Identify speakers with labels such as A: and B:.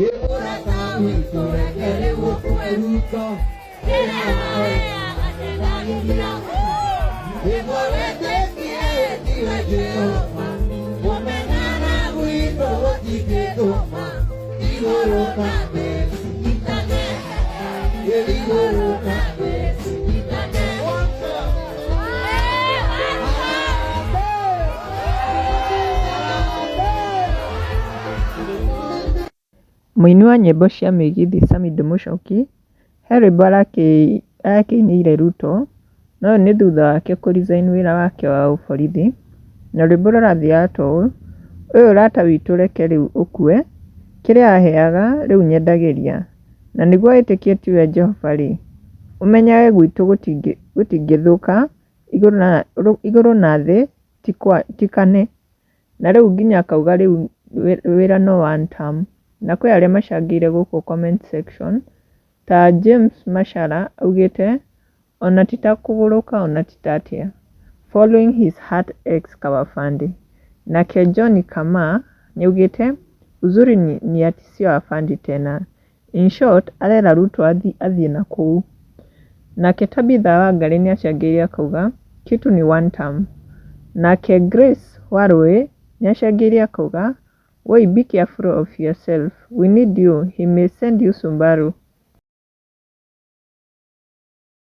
A: Ĩ mũrata witũ reke rĩu ũkue Ruto kĩrĩa nĩguo wĩtĩkie tiwe Jehova kũmenana gwitũ gũtingĩtũma igũrũ na thĩ cinyitane igũrũ na thĩ cinyitane.
B: Mũini wa nyĩmbo cia mĩgithi Samidoh Mũchoki, he rwĩmbo arakĩinĩire Ruto, na ũyũ nĩ thutha wake kũ resign wĩra wake wa ũborithi, na rwĩmbo rũrathiaga ta ũũ, ũyũ ũrata witũ reke rĩu ũkue, kĩrĩa waheaga rĩu nyendagĩria, na nĩguo wĩtĩkie tiwe Jehova rĩ, ũmenyage gwitũ gũtingĩthũka, igũrũ na thĩ tikane. Na rĩu nginya akauga rĩu wĩra no one term. Na kwĩ arĩa macangĩire gũkũ comment section, ta James Machara augĩte, ona ti ta kũgũrũka ona ti ta atĩa, following his heart ex Kawafandi. Nake John Kama nĩaugĩte, uzuri ni ati sio afandi tena. In short arera Ruto athiĩ na kũu. Nake Tabitha Wangari nĩacangĩire akauga, kitu ni one term. Nake Grace Warũĩ nĩacangĩire akauga, woi be careful of yourself, we need you, he may send you Subaru.